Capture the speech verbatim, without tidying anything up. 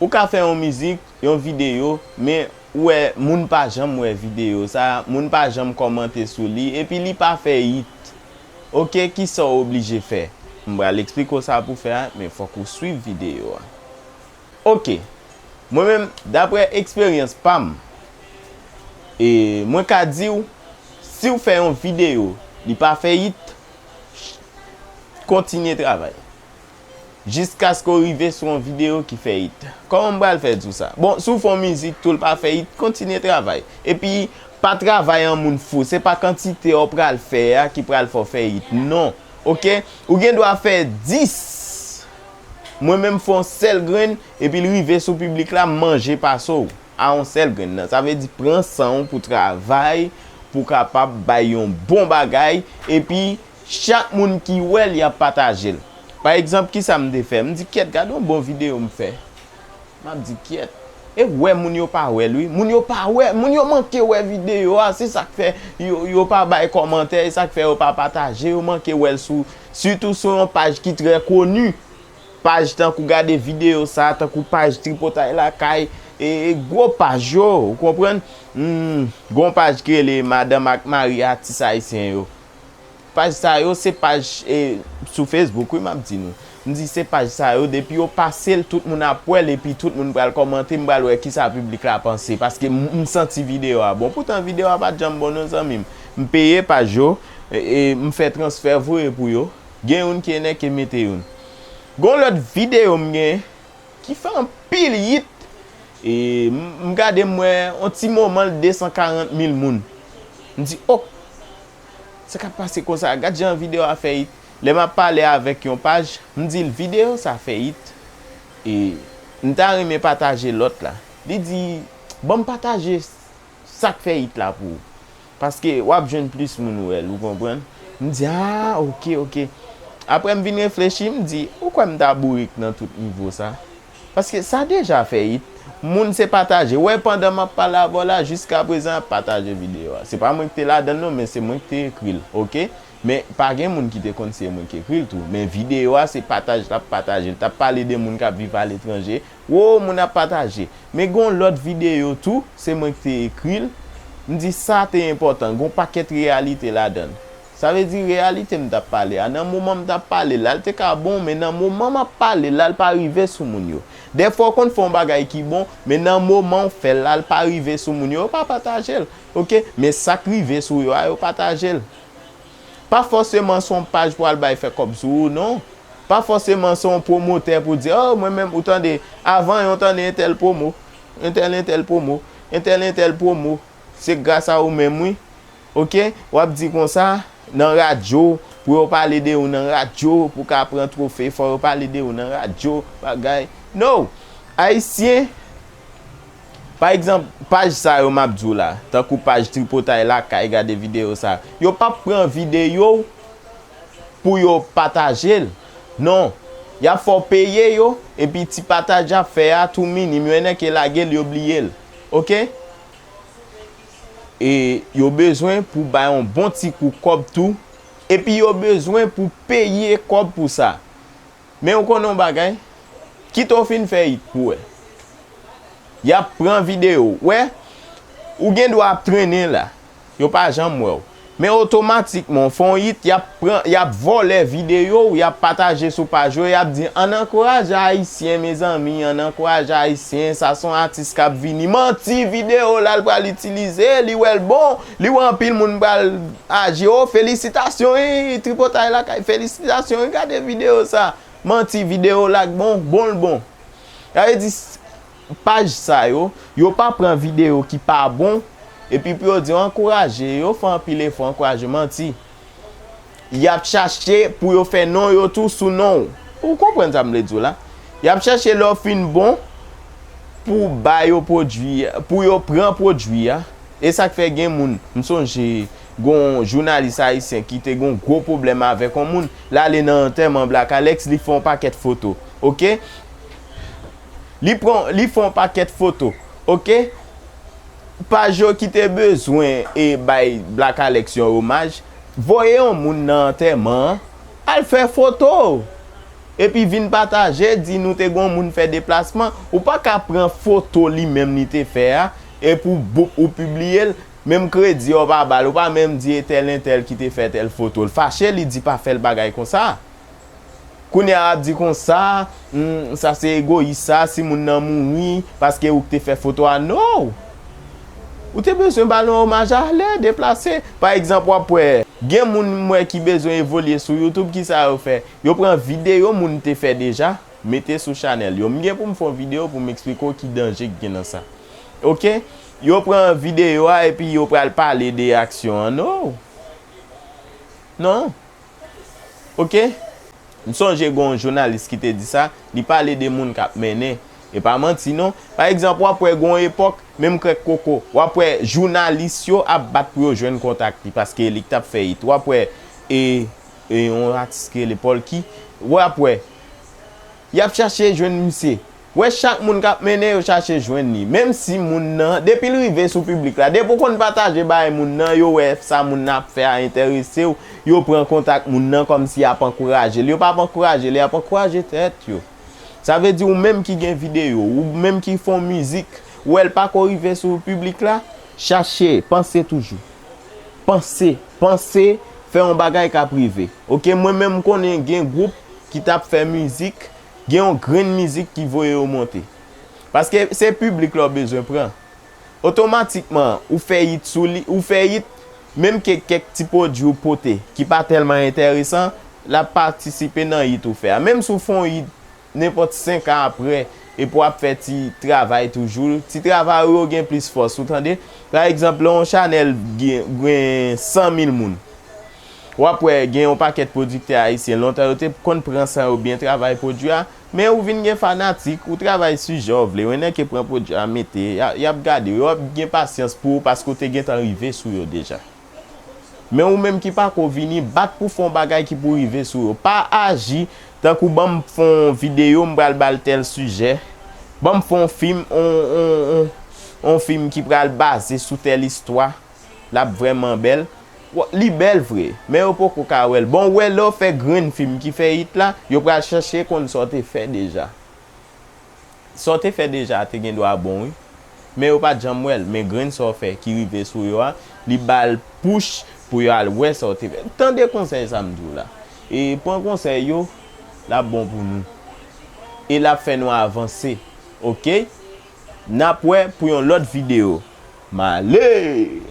Ou ka fè yon mizik, yon videyo, men ou wè moun pa janm wè videyo sa, moun pa janm kòmante sou li, epi li pa fè hit. Oke, kisa w oblije fè? M pral eksplike w sa pou fè a, men fòk ou swiv videyo a. Oke, mwen menm, daprè eksperyans pa m, e mwen ka di w, si w fè yon videyo, li pa fè hit, kontinye travay. Jiskaske w rive sou yon videyo ki fè hit. Kòman m pral fè di w sa? Bon, si w fè yon mizik tou, l pa fè hit, kontinye travay. Epi, pa travay an moun fou. Se pa kantite w pral fè a ki pral fè w fè hit. Non. Oke? Ou gen dwa fè dis. Mwen menm fè yon sèl grenn, epi l rive sou piblik la, m manje pase w a yon sèl grenn nan. Sa vle di pran san w pou travay, pou kapab bay yon bon bagay, epi chak moun ki wè l, y ap pataje l. Pa egzanp, kisa m te fè? M di, "Kyèt, gade yon bon videyo m fè." M ap di, "Kyèt." E wè moun yo pa wè l, wi. Moun yo pa wè, moun yo manke wè videyo a. Se sa k fè yo, yo pa bay kòmantè, e sa k fè yo pa pataje, yo manke wè l sou, sitou sou yon paj ki trè koni. Paj tankou Gade Videyo Sa, tankou paj Tripotay Lakay, e, e gwo paj yo, ou konprann? Hmm, gon paj ki rele Madanm ak Mari Atis Ayisyen yo. Paj sa yo, se paj, e, sou Facebook, wi, m ap di nou. M di se paj sa yo, depi yo pase l, tout moun ap wè l, epi tout moun pral kòmante, m pral wè kisa piblik la panse, paske m, m santi videyo a bon. Poutan videyo a pa t janm bon non, zanmi m. M peye paj yo, e, e m fè transfè voye pou yo. Gen youn ki enèke mete youn. Gon lòt videyo m gen ki fè anpil hit. E m, m gade m wè yon ti moman l de san karant mil moun. M di, "Oh, sa k ap pase konsa? Gad jan videyo a fè hit." Lè m ap pale avèk yon paj, m di l, "Videyo sa fè hit. E m ta renmen pataje lòt la." Li di, "Ban m pataje sa k fè hit la pou ou. Paske w ap jwenn plis moun wè l, ou konprann?" M di, "Ah, oke, oke." Apre m vin reflechi, m di, "Ou kwè m ta bourik nan tout nivo sa?" Paske sa deja fè hit. Moun se pataje. Wè, pandan m ap pale avè w la, jiska prezan, y ap pataje videyo a. Se pa mwen ki te ladan l non, men se mwen ki te ekri l, oke? Men pa gen moun ki te konn se mwen ki ekri l tou. Men videyo a, se pataj l ap pataje l. T ap pale de moun k ap viv aletranje. Wo, moun ap pataje. Men gon lòt videyo tou, se mwen ki te ekri l. M di sa te enpòtan, gon pakèt reyalite ladan l. Sa vle di reyalite m t ap pale a. Nan moman m t ap pale l la, l te ka bon, men nan moman m ap pale l la, l pa rive sou moun yo. Dèfwa w konn fè yon bagay ki bon, men nan moman w fè l la, l pa rive sou moun yo, yo pa pataje l. Oke? Men sa k rive sou yo a, yo pataje l. Pa fòseman se yon paj pou al bay fè kòb sou ou, non. Pa fòseman se yon pwomotè pou di, "Oh, mwen menm, ou tande, avan yon tande entèl pwomo, entèl, entèl pwomo, entèl, entèl pwomo." Se gras a ou menm, wi. Oke? W ap di konsa, nan radyo, pou yo pale de ou nan radyo, pou ka pran twofe, fò yo pale de ou nan radyo, bagay. No! Ayisyen, pa egzanp, paj sa yo m ap di w la, tankou paj Tripotay Lakay, Gade Videyo Sa, yo p ap pran videyo w pou yo pataje l. Non. Y ap fè w peye yo, epi ti pataj y ap fè a tou minim, yo enèke lage l, yo bliye l. Oke? E yo bezwen pou bay yon bon ti kou kòb tou, epi yo bezwen pou peye kòb pou sa. Men ou konnen yon bagay? Kite w fin fè hit pou wè. Y ap pran videyo w. Wè, ou gen dwa ap trennen la. Yo pa janm wè w. Men otomatikman, w fè yon hit, y ap pran, y ap vòlè videyo w, y ap pataje sou paj yo, y ap di, "Ann ankouraje Ayisyen, mezanmi, ann ankouraje Ayisyen, sa se yon atis k ap vini." Manti, videyo w la, l pral itilize, li wè l bon, li wè anpil moun pral aji. O, felisitasyon, wi, Tripotay Lakay, felisitasyon, wi, gade videyo sa. Manti, videyo w la k bon, bon l bon. Sa vle di, s-, paj sa yo, yo pa pran videyo ki pa bon, epi pou yo di yo ankouraje, yo fè anpil efò, ankouraje, manti. Y ap chache pou yo fè non yo tou sou non w. Ou konprann sa m vle di w la? Y ap chache lè w fin bon pou ba yo pwodui, pou yo pran pwodui a. E sa k fè gen moun, m sonje gon jounalis ayisyen ki te gon gwo pwoblèm avèk yon moun, l ale nan antèman Black Alex, li fè yon pakèt foto, oke? Li pran, li fè yon pakèt foto, oke? Paj yo ki te bezwen e bay Black Alex yon omaj, voye yon moun nan antèman an, al fè foto. Epi vin pataje, di nou te gon moun fè deplasman, ou pa ka pran foto li menm li te fè a, epi w boup ou pibliye l, menm kredi a w pa ba l, ou pa menm di e tèl entèl ki te fè tèl foto l. Fache li di pa fè l bagay konsa. Kounye a w ap di konsa, hmm, sa se egoyis sa, si moun nan mouri, paske ou k te fè foto a, no! Ou te bezwen ba l yon omaj alè, deplase. Pa egzanp, w ap wè, gen moun m wè ki bezwen evolye sou YouTube, kisa yo fè? Yo pran videyo moun te fè deja, mete sou chanèl yo. M gen pou m fè yon videyo pou m eksplike w ki danje k gen nan sa. Oke? Yo pran videyo a epi yo pral pale de aksyon an. No. Non. Oke? M sonje gen yon jounalis ki te di sa, li pale de moun k ap mennen. E pa manti non. Pa egzanp, w ap wè gen yon epòk, menm Krèk Koko, w ap wè jounalis yo ap bat pou yo jwenn kontak li, paske li k t ap fè it. W ap wè, e, e yon atis ki rele Polky, w ap wè, y ap chache jwenn misye. Wè chak moun k ap mennen yo chache jwenn li. Menm si moun nan, depi l rive sou piblik la, depi w konn pataje bagay moun nan, yo wè sa moun nan ap fè a enterese w, yo pran kontak moun nan kòmsi y ap ankouraje l. Yo p ap ankouraje l, y ap ankouraje tèt yo. Sa vle di ou menm ki gen videyo, ou menm ki fè yon mizik, ou wè l pako rive sou piblik la, chache, panse toujou. Panse, panse, fè yon bagay k ap rive. Oke, mwen menm m konnen gen gwoup ki t ap fè mizik, gen yon grenn mizik ki voye yo monte. Paske se piblik la w bezwen pran. Otomatikman, ou fè it sou li, ou fè it, menm ke kèk ti pwodui w pote, ki pa tèlman enteresan, l ap patisipe nan it ou fè a. Menm si w fè yon it nenpòt senk an apre, epi w ap fè ti travay toujou, ti travay ou yo gen plis fòs, ou tande? Pa egzanp, lè yon chanèl gen, gen san mil moun, w ap wè gen yon pakèt pwodiktè ayisyen, lontan yo te konn pran san yo byen travay pwodui a, men ou vin gen fanatik, ou travay sijè w vle, w nèke pran pwodui a mete, y a- y ap gade w, y ap gen pasyans pou ou paske w te gentan rive sou yo deja. Men ou menm ki pako vini, bat pou fè yon bagay ki pou rive sou yo. Pa aji tankou ban m fè yon videyo, m pral ba l tèl sijè. Ban m fè yon fim, on, on, on, on fim ki pral baze sou tèl istwa. L ap vrèman bèl. Wa- Li bèl vre, men yo poko ka wè l. Bon, ou wè lè w fè grenn fim ki fè it la, yo pral chache konn sa w te fè deja. Sa w te fè deja a te gen dwa bon, wi. Men yo pa t janm wè l. Men grenn sa w fè ki rive sou yo a, li ba l pouch pou yo al wè sa w te fè. Tande konsèy sa m di w la. E pran konsèy yo, l ap bon pou nou. E l ap fè nou avanse. Oke? N ap wè pou yon lòt videyo. M ale!